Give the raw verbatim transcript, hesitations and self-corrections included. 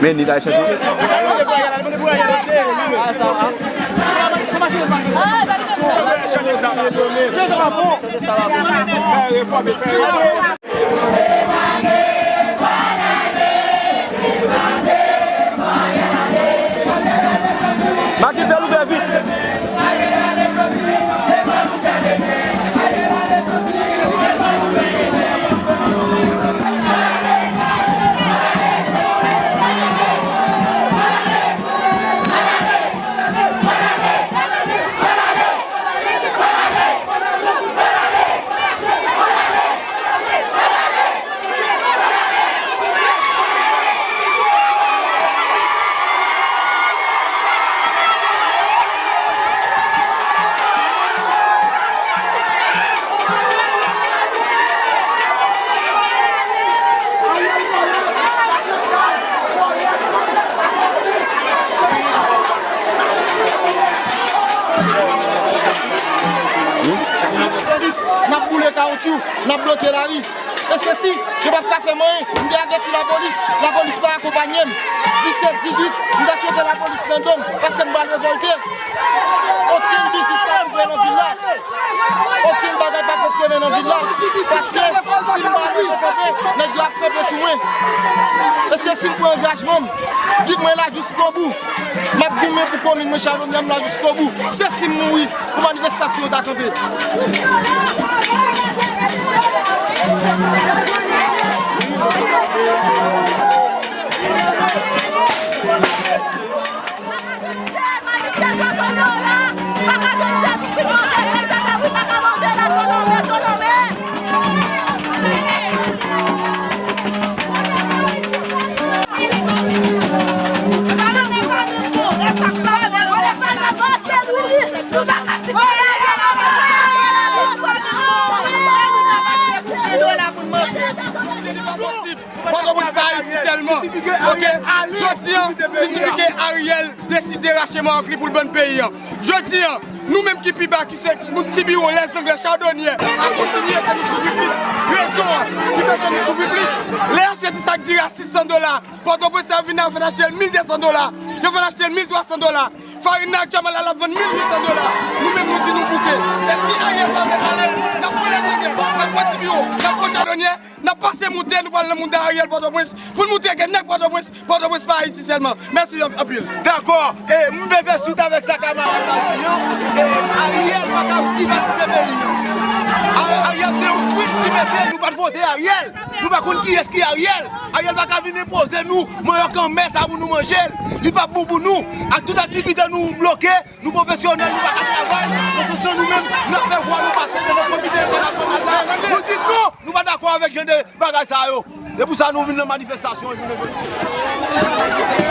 Men nèg ayisyen tou. Maki, fè l ouvè vit. N ap boule kawotchou, n ap bloke lari. E sesi, yo p ap ka fè m anyen. M te avèti lapolis, lapolis pa akonpanye m. Disèt, dizuit, m ta swete lapolis nan do m, paske m pral revòlte. Okenn biznis pa ouvè nan vil la. Okenn bagay pa fonksyone nan vil la. Paske si m pa leve kanpe, nèg yo ap kanpe sou mwen. E sesi, m pran angajman m. Gid mwen la jiskobou. M ap goumen pou komin mwen Chalonya, m la jiskobou. Sesi, m mouri pou manifestasyon ta kanpe. Pòtoprens pa Ayiti sèlman. Oke? Jodi a, li sifi ke Ariel deside rache mawòk li pou l bann peyi a. Jodi a, nou menm ki pi ba, ki se moun Ti Biwo, Lèzanglè, Chadonyè, a kontinye, se nou soufri plis. Rezon an ki fè se nou soufri plis. Lè y achte ti sak diri a sis san dola, Pòtoprens sa vin a fè achte l mil de san dola. Yo fè achte l mil twa san dola. Farin nan aktyèlman la, l ap vann mil uit san dola. Nou menm nou di nou bouke. E si Ariel pa vle ale, n ap pran Lèzanglè, n ap pran Ti Biwo, n ap pran Chadonyè, n ap pase moute, nou pral nan mouda Ariel Pòtoprens, pou n moutre ke nèg Pòtoprens, Pòtoprens pa Ayiti sèlman. Mèsi anpil. Dakò. E m vle fè swit avèk sa kamarad la di an. E Ariel pa ka privatize peyi an. Ari-, Ariel se yon kwit ki mete, nou pa t vote Ariel. Nou pa konn kiyès ki Ariel. Ariel pa ka vin enpoze nou manyòk anmè sa pou nou manje l. Li p ap bon pou nou. Ak tout aktivite nou bloke, nou pwofesyonèl, nou pa ka travay. Nan sans sa, nou menm, n ap fè vwa nou pase devan komite entènasyonal la. Nou di non, nou pa dakò avèk jan de bagay sa yo. Se pou sa nou vin nan manifestasyon jounen jodi.